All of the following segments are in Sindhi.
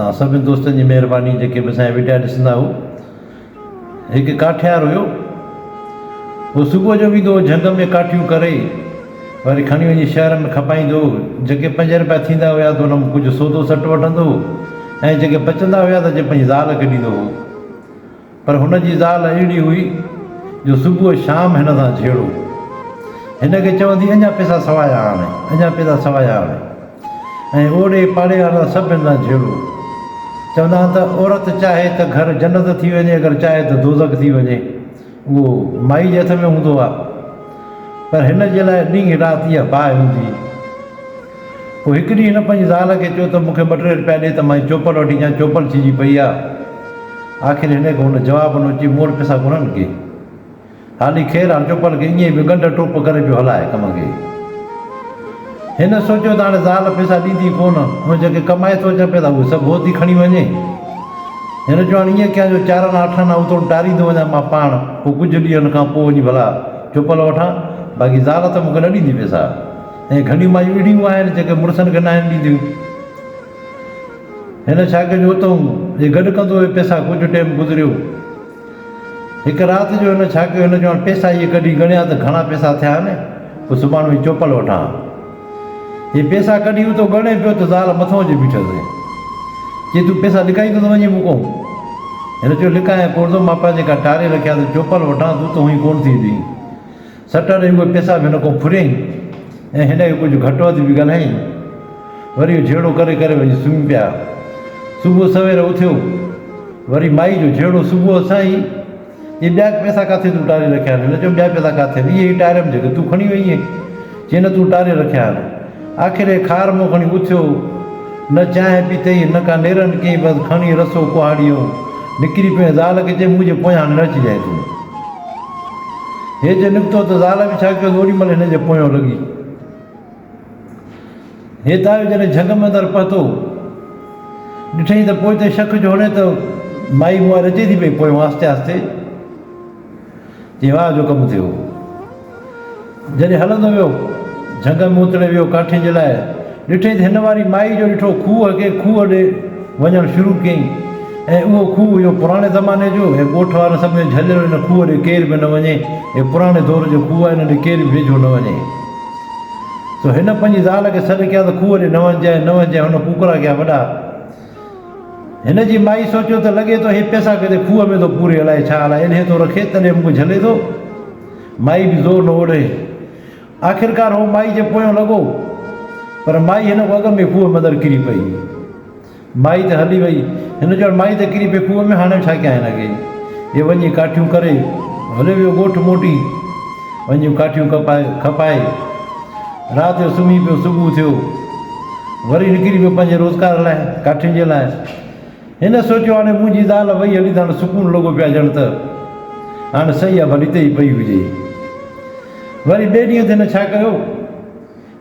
توهان سڀني دوستن جي مهرباني جيڪي به اسان جا وڊيا ڏسندا هو. هڪ ڪاٺيار هيو. هو صبح جو ويندو هو جهنگ ۾ ڪاٺيون ڪري وري کڻي وڃي شهر ۾ کپائيندو هو. جيڪي پنج رپيا ٿيندا هيا ته ان مان ڪجهه سودو سٽ وٺندو هو ۽ جيڪي بچندا هيا ته اچي پنهنجي زال کي ڏيندو هو. پر هن جي زال اهڙي هئي جو صبح شام هن سان جهيڙو. هن کي چوندي اڃا پئسا سوايا آڻ، اڃا پئسا سوايا آڻ. ۽ اوڙي پاڙي وارا سڀ هن سان جهيڙو. چوندا آهن ته عورت چاهي ته گهر جنت ٿي وڃي اگر چاهي ته دوزخ ٿي وڃي. اهو مائي جي هٿ ۾ هوندو آهي. پر هن جي لاء ڏينهن رات اها باهه هوندي. پوء هڪ ڏينهن هن پنهنجي زال کي چيو ته مون کي ٻه ٽي رپيا ڏي ته مان چوپل وٺي اچان، چوپل ڇڄي پئي آ. آخر هن کي هن جواب ڏنو، چي مون وٽ پئسا ڪونهن ڪي. حالي خير هاڻ چوپل کي ائين به ڳنڍ ٽوپ ڪري پيو هلائي ڪم کي. هن سوچيو ته هاڻي زال پئسا ڏيندي ڪونه، هن جيڪي ڪمائي ٿو اچان پئسا اهي سڀ هوء ٿي کڻي وڃي. هن چيو هاڻي ائين ڪيان جو چار آنا اٺ آنا اتو ٽاريندو وڃان مان پاڻ، پوء ڪجهه ڏينهن کان پوء وڃي ڀلا چوپل وٺان، باقي زال ته مون کي نه ڏيندي پئسا. ۽ گهڻيون مايون اهڙيون آهن جيڪي مڙسن کي ناهن ڏينديون. هن ڇا ڪيو جو اتئون اهي گڏ ڪندو ويو پئسا ڪجهه ٽيم گذريو. هڪ رات جو هن ڇا ڪيو هن جو هاڻ پئسا اهي ڪڍي ڳڻيا ته گهڻا پئسا ٿيا آهن پوء سڀاڻ وڃي چوپل وٺان. هي پئسا ڪڍي اتو ڳڻي پيو ته زال مٿئون اچي بيٺس. چي تون پئسا لڪائيندو ٿو وڃين مون کان؟ هن چيو لڪايان ڪونه ٿو مان پنهنجي ڪا ٽاري رکيا ته چوپل وٺان تون ته هونئن ڪونه ٿي ڏين. سٽ ڏئي اهي پئسا به هن کان ڦريائين ۽ هن کي ڪجهه گهٽ وڌ به ڳالهايائين. وري اهو جهيڙو ڪري ڪري وڃي سمهي پيا. صبح سوير اٿيو. وري مائي جو جهيڙو صبح سان ئي، چي ٻيا پئسا ڪاٿي تون ٽاري رکيا آهن؟ هن چيو ٻيا پئسا ڪاٿي آهن؟ اهي ئي ٽاريم جيڪي تون کڻي وئين هئين. چي نه تون ٽاري رکيا آهن. آخر هي خار منهن کڻي اٿيو. نه چانهه پيتئين نه ڪا نيرن ڪيائين بس کڻي رسو ڪهاڙيون نڪري پيو ۽ زال کي چيائين منهنجي پويان هاڻي نه اچجانء تون. هي جي نڪتو ته زال به ڇا ڪيو ته اوڏي مهل هن جي پويان لڳي. هي تايو جڏهن جهنگ ۾ اندر پهتو، ڏٺائين ته پوئتي شڪ جو هڻي ته مائي مون واري اچي ٿي پئي پويان آهستي آهستي. چي واهه جو ڪم ٿيو. جڏهن هلندو ويو، جهنگ ۾ اتڙي ويو ڪاٺين جي لاء، ڏٺائين ته هن واري مائي جو ڏٺو کوهه کي کوهه ڏي وڃڻ شروع ڪيائين ۽ اهو کوهه هيو پراڻي زماني جو ۽ ڳوٺ وارن سڀني جهليل ان کوهه ڏي ڪير به نه وڃي هي پراڻي دور جو کوهه آهي ان ڏي ڪير به ويجهو نه وڃي. سو هن پنهنجي زال کي سڏ ڪيا ته کوهه ڏي نه وڃجانء نه وڃجانء هن ڪوڪرا ڪيا وڏا. هن جي مائي سوچيو ته لڳي ٿو هي پئسا ڪٿي کوهه ۾ ٿو پوري الائي ڇا الائي انهي ٿو رکي تڏهن مون کي جهلي ٿو. مائي به زور نه اوڙهي. آخرڪار هو مائي جي پويان لڳو، پر مائي هن کان اڳ ۾ کوهه ۾ اندر ڪري پئي. مائي ته هلي وئي. هن چيو مائي ته ڪري پئي کوهه ۾ هاڻي ڇا ڪيان هن کي. هي وڃي ڪاٺيون ڪري هليو ويو ڳوٺ موٽي. وڃي ڪاٺيون ڪپائي کپائي رات جو سمهي پيو. صبح ٿيو وري نڪري پيو پنهنجي روزگار لاء ڪاٺين جي لاء. هن سوچيو هاڻي منهنجي زال وئي هلي ته هاڻي سڪون لڳو پيو آهي ڄڻ ته هاڻي صحيح آهي ڀلي هتي ئي پئي هجي. وري ٻئي ڏينهن تي هن ڇا ڪيو؟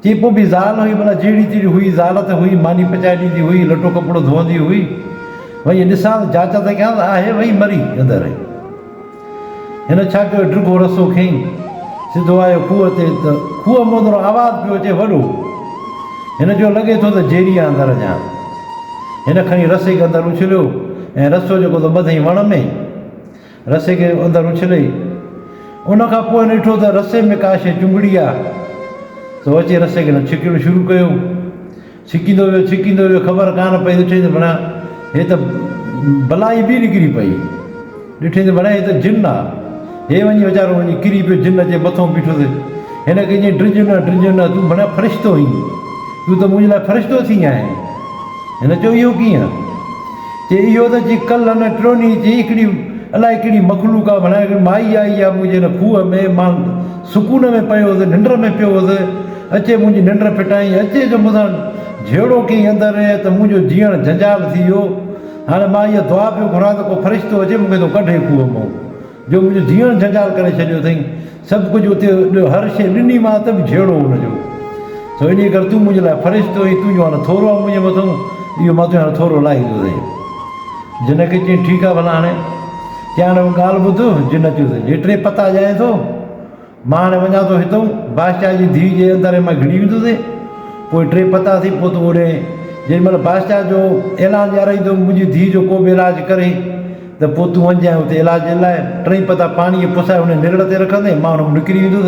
چي پوء به زال هئي ڀلا جهڙي تهڙي هئي زال ته هئي ماني پچائي ڏيندي هئي لٽو ڪپڙو ڌوئندي هئي. وڃي ڏسان ته جاچ ته ڪيان ته آهي وئي مري اندر. هن ڇا ڪيو ڊگهو رسو کنئي سڌو آيو کوهه تي ته کوهه مان اندران آواز پيو اچي وڏو. هن چيو لڳي ٿو ته جيري آ اندر اڃا. هن کڻي رسي کي اندر اڇليو ۽ رسو جيڪو ته ٻڌئين وڻ ۾. رسي کي اندر اڇلي. ان کان پوء هن ڏٺو ته رسي ۾ ڪا شيء چنبڙي آ. سو اچي رسي کي هن ڇڪڻ شروع ڪيو. ڇڪيندو ويو، ڇڪيندو ويو، خبر ڪانه پئي ڏٺئين ته ڀڻا هي ته بلا ئي ٻي نڪري پئي. ڏٺئين ته ڀڻا هي ته جن آ. هي وڃي ويچارو وڃي ڪري پيو جن اچي مٿئون بيٺو ٿي. هن کي چيائين ڊڄ نه، ڊڄ نه، تون ڀڻا فرشتو آهين. تون ته منهنجي لاء فرشتو ٿي آهين. هن چيو اهو ڪيئن؟ چي اهو ته چي ڪلهه نه ٽيون ڏينهن چي هڪڙي الائي ڪهڙي مخلوق آ ڀڻا هڪڙي مائي آئي آ منهنجي هن کوهه ۾ مان سڪون ۾ پيو هوس، ننڊ ۾ پيو هوس، اچي منهنجي ننڊ ڦٽائين، اچي جو مون سان جهيڙو ڪيائين اندر ته منهنجو جيئڻ جنجال ٿي ويو، هاڻي مان اها دعا پيو گهران ته ڪو فرشتو اچي مون کي ٿو ڪڍي کوهه مان، جو منهنجو جيئڻ جنجال ڪري ڇڏيو اٿئين، سڀ ڪجهه اتي هر شيء ڏني مان ته به جهيڙو هن جو، سو انهيء ڪري تون منهنجي لاء فرشتو آهين، تنهنجو هاڻي ٿورو آهي منهنجي مٿئون، اهو مان تنهنجو هاڻي ٿورو لاهيندوسين. جن کي چيائين ٺيڪ آهي ڀلا هاڻي. چيائين هاڻي ڳالهه ٻڌ، جن چيو ته هي ٽي پتا ڄائين ٿو، مان هاڻي وڃان ٿو هتئون، بادشاهه جي ڌيء جي اندر مان گهڙي ويندوسين، پوء ٽي پتا ٿي، پوء تون اوڏي جيڏي مهل بادشاهه جو اعلان ڏيارائيندو منهنجي ڌيء جو ڪو به علاج ڪري ته پوء تون وڃجانء اتي علاج جي لاء. ٽئي پتا پاڻيء پسائي ان نرڙ تي رکندين، مان ان مان نڪري ويندس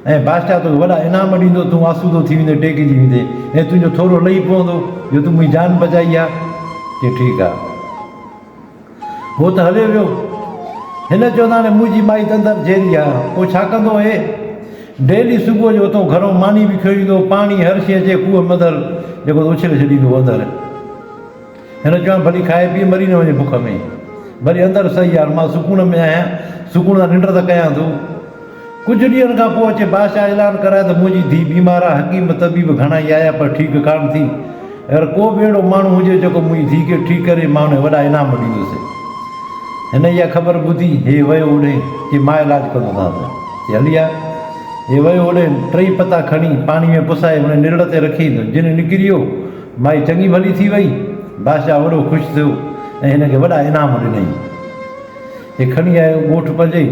۽ بادشاهه توکي وڏا انعام ڏيندو، تون آسودو ٿي ويندين، ٽيڪجي ويندين ۽ تنهنجو ٿورو لهي پوندو جو تون منهنجي جان بچائي آ. چي ٺيڪ آ. هو ته هليو ويو. هن چيو ته هاڻي منهنجي مائي ته اندر جيئري آ، پوء ڇا ڪندو هي؟ ڊيلي صبح جو اتو گهرئون ماني به کيو ايندو هو، پاڻي هر شيء اچي کوهه ۾ اندر جيڪو ته اڇلي ڇڏيندو هو اندر. هن چيو هاڻي ڀلي کائي پيئي مري نه وڃي بک ۾، ڀلي اندر سهي يار مان سڪون ۾ آهيان، سڪون سان ننڊ ته ڪيان ٿو. ڪجهه ڏينهن کان پوء اچي بادشاهه اعلان ڪرايو ته منهنجي ڌيء بيمار آهي، حڪيم طبيب گهڻا ئي آيا پر ٺيڪ ڪانه ٿي. اگر ڪو به اهڙو ماڻهو هجي جيڪو منهنجي ڌيء کي ٺيڪ ڪري، مان ان کي وڏا انعام ڏيندس. هن اها خبر ٻڌي، هي ويو اوڏهين، چي مان علاج ڪندوسانس. چي هلي آ. هي ويو اوڏهين، ٽئي پتا کڻي، پاڻي ۾ پسائي، ان نرڙ تي رکي ته جن نڪري ويو. مائي چڱي ڀلي ٿي وئي. بادشاهه وڏو خوش ٿيو ۽ هن کي وڏا انعام ڏنائين. هي کڻي آيو ڳوٺ پنهنجي،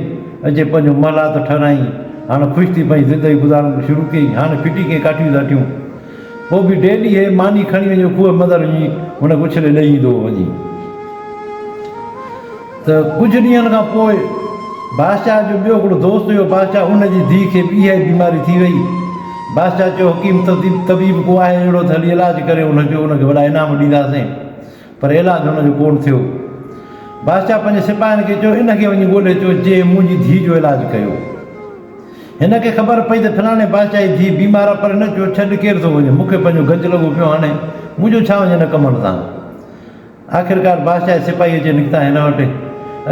اچي پنهنجو محلات ٺهرائين. هاڻ خوش ٿي پنهنجي زندگي گذارڻ شروع ڪيائين. هاڻ ڦٽي ڪئين ڪاٺيون ساٺيون. پوء به ڊيلي هي ماني کڻي وڃي کوهه مندر وڃي هن کي اڇلي ڏئي ايندو هو وڃي. ته ڪجهه ڏينهن کان پوء بادشاهه جو ٻيو هڪڙو دوست هيو بادشاهه ان جي ڌيء کي به اها ئي بيماري ٿي وئي. بادشاهه چيو حڪيم طبيب ڪو آهي اهڙو ته هلي علاج ڪري ان جو ان کي وڏا انعام ڏينداسين. پر علاج هن جو ڪونه ٿيو. بادشاهه پنهنجي سپاهين کي چيو، ان کي وڃي ڳولي اچو، جنهن منهنجي ڌيء جو علاج ڪيو. هن کي خبر پئي ته فلاڻي بادشاهه جي ڌيء بيمار آهي، پر هن چيو، ڇڏ ڪير ٿو وڃي، مون کي پنهنجو گنج لڳو پيو هاڻي منهنجو ڇا وڃي هن ڪمن سان. آخرڪار بادشاهه جا سپاهي اچي نڪتا هن وٽ.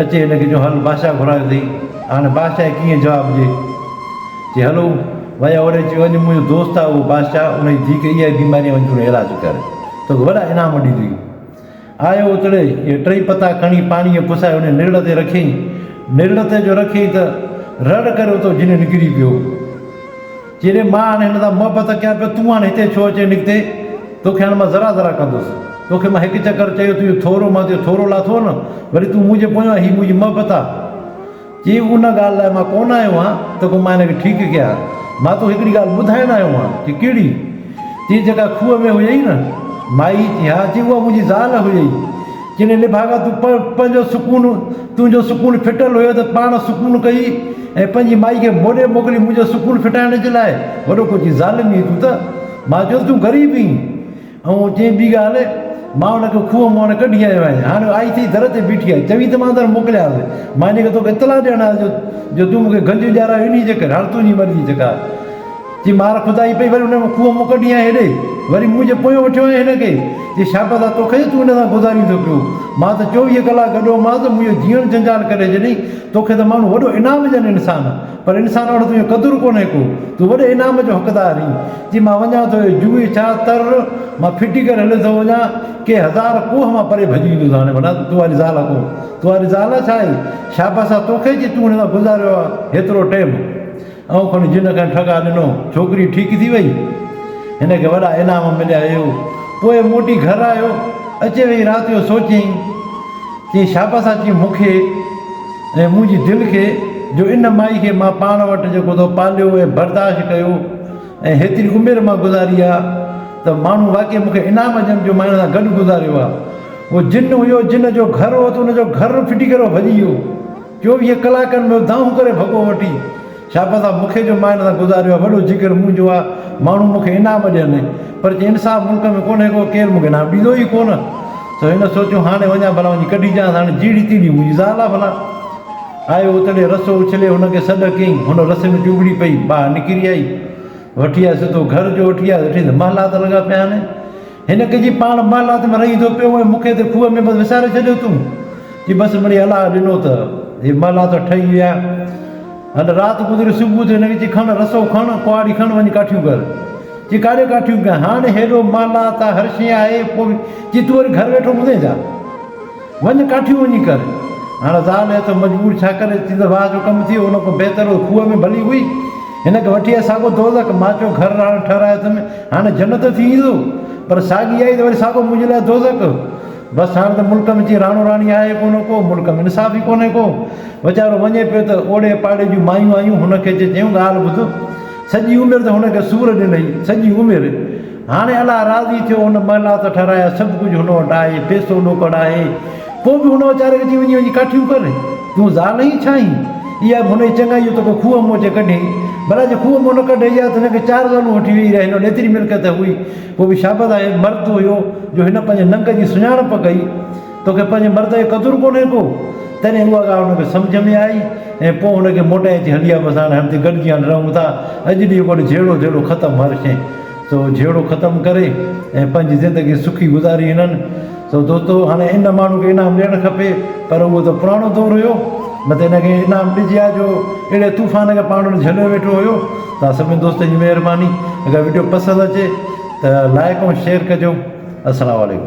اچي هن کي چيو، هل بادشاهه گهرايو اٿئي. هاڻي بادشاهه کي ڪيئن جواب ڏئي. چي هلو. ويا اوڏي چيو، اڄ منهنجو دوست آهي اهو بادشاهه، ان جي ڌيء کي اها ئي بيماري آهي، وڃ تون علاج ڪر. توکي وڏا انعام ڏيندي. آيو اتڙي، اهي ٽئي پتا کڻي پاڻيء پسائي ان نرڙ تي رکيائين. نرڙ تي جو رکيائين ته رڙ ڪري اتو جن نڪري پيو. چي ڙي مان هاڻي هن سان محبت ڪيان پيو، تون هاڻي هتي ڇو اچي نڪتين؟ توکي هاڻي مان ذرا ذرا ڪندس. توکي مان هڪ چڪر چيو تنهنجو ٿورو مان تنهنجو ٿورو لاٿو نه، وري تون منهنجي پويان هي منهنجي محبت آ. چي ان ڳالهه لاء مان ڪونه آيو آهيان ته ڪو مان هن کي ٺيڪ ڪيان. مان توکي هڪڙي ڳالهه ٻڌائڻ آيو آهيان. چي ڪهڙي؟ چي جيڪا کوهه ۾ هئي نه مائي؟ چي ها. چي اها منهنجي زال هئي. چي ني نڀاڳا تون پنهنجو سڪون تنهنجو سڪون ڦٽل هيو ته پاڻ سڪون ڪئي ۽ پنهنجي مائي کي موڏي موڪلي منهنجو سڪون ڦٽائڻ جي لاء. وڏو ڪو چي ظالم آهين تون ته. مان چيو ته تون غريب آهين. ۽ چيائين ٻي ڳالهه، مان هن کي کوهه مان هاڻي ڪڍي آيو آهيان. هاڻي آئي ٿي در تي بيٺي آهي. چوي ته مان اندر موڪليانس. مان هن کي توکي اطلاع ڏيڻ آيس جو جو تون مون کي گنج ڏيارايو انهيء جي ڪري. هاڻي تنهنجي مرضي جيڪا. چي مار خدا جي پئي وري هن کوهه مان ڪڍي آئين هيڏي. وري منهنجي پويان وٺيو آئين هن کي. چي شابس آ توکي جو تون هن سان گذارين ٿو پيو. مان ته 24 ڪلاڪ گڏ هومانس ته منهنجو جيئڻ جنجال ڪري ڇڏيائين. توکي ته ماڻهو وڏو انعام ڏين انسان. پر انسان وٽ تنهنجو قدر ڪونهي ڪو. تون وڏي انعام جو حقدار آهين. چي مان وڃان ٿو اهي جوئي ڇا تر مان ڦٽي ڪري هليو ٿو وڃان. ڪي هزار ڪوهه مان پري ڀڄي ويندس هاڻي ڀلا تو واري زال ڪو. تو واري زال ڇا آهي؟ شابس آ توکي جي تون هن سان گذاريو آ هيترو ٽيم. ائون کڻي جن کين ٺڳا ڏنو. ڇوڪري ٺيڪ ٿي وئي. هن کي وڏا انعام مليا. اهو پوء موٽي گهر آيو. اچي ويهي رات جو سوچيائين. چيائين شابس آ چيائين مون کي ۽ منهنجي دل کي جو ان مائي کي مان پاڻ وٽ جيڪو تو پاليو ۽ برداشت ڪيو ۽ هيتري عمر مان گذاري آ ته ماڻهو واقعي مون کي انعام ڏين جو مان هن سان گڏ گذاريو آ. اهو جن هيو جن جو گهر هو ته ان جو گهر ڦٽي ڪري ڀڄي ويو. 24 ڪلاڪن ۾ دانهون ڪري ڀڳو وٺي. شابس آ مون کي جو مان هن سان گذاريو آ وڏو جگر منهنجو آ ماڻهو مون کي انعام ڏين پر جي انصاف ملڪ ۾ ڪونهي ڪو ڪير مون کي انعام ڏيندو ئي ڪونه سو هن سوچيو هاڻي وڃان ڀلا وڃي ڪڍي چانس هاڻي جيڙي تيڙي منهنجي زال آ ڀلا آيو اتڙي رسو اڇلي هن کي سڏ ڪيائين هن رسي ۾ چنبڙي پئي باهه نڪري آئي وٺي آيو سڌو گهر جو وٺي آيو ڏٺائين ته محلات لڳا پيا آهن هن کي جي پاڻ محلات ۾ رهين ٿو پيو ۽ مون کي هتي کوهه ۾ بس وساري ڇڏيو تون چي بس مڙئي الله ڏنو ته هي محلات ٺهي ويا. هل رات گذري صبح ٿيو هن کي چي کڻ رسو کڻ ڪهاڙي کڻ وڃ ڪاٺيون ڪر. چي ڪاڏي ڪاٺيون ڪيان هاڻ هيڏو محلات آ هر شيء آهي پوء به چي تون وري گهر ويٺو هوندين ڇا وڃ ڪاٺيون وڃي ڪر. هاڻ زال هي ته مجبور ڇا ڪري چي ته واهه جو ڪم ٿي ويو ان کان بهتر هو کوهه ۾ ڀلي هئي هن کي وٺي آء ساڳو دوزخ مان چيو گهر هاڻ ٺهرايو اٿم هاڻ جنت ٿي ايندو پر ساڳي آئي ته وري ساڳو منهنجي لاء دوزخ. بس هاڻ ته ملڪ ۾ چي راڻو راڻي آهي ڪونه ڪو، ملڪ ۾ انصاف ئي ڪونهي ڪو. ويچارو وڃي پيو ته اوڙي پاڙي جون مايون آيون، هن کي چي چيون ڳالهه ٻڌ، سڄي عمر ته هن کي سور ڏنئي، سڄي عمر. هاڻي الله راضي ٿيو، هن محلات ٺهرايا، سڀ ڪجهه هن وٽ آهي، پئسو ڏوڪڙ آهي، پوء به هن ويچاري کي چئي وڃي وڃي ڪاٺيون ڪر، تون زال آهين ڇا آهين؟ اها به هن جي چڱائي جو توکي کوهه مان اچي ڪڍيائين. ڀلا جي کوهه مان نه ڪڍي ها ته هن کي چار زالون وٺي ويهي رهي، هن وٽ ايتري ملڪيت هئي. پوء به شابس آهي، مرد هيو جو هن پنهنجي ننگ جي سڃاڻپ ڪئي. توکي پنهنجي مرد جو قدر ڪونهي ڪو؟ تڏهن اها ڳالهه هن کي سمجهه ۾ آئي ۽ پوء هن کي موٽائي اچي هلي آيو بس هاڻي هن تي گڏجي هاڻي رهون ٿا. اڄ ڏينهن ڪونهي جهيڙو جهيڙو ختم هر شيء. سو جهيڙو ختم ڪري ۽ پنهنجي زندگي سکي گذاري هنن. سو دوستو هاڻي ان ماڻهو کي انعام ڏيڻ کپي پر اهو ته پراڻو دور هيو نه ته ان کي انعام ڏجي ها جو اهڙي طوفان کي پاڻ وٽ جهليو ويٺو هيو. توهان سڀني دوستن جي مهرباني اگر وڊيو پسند اچي ته لائڪ ۽ شيئر ڪجو. السلام عليڪم.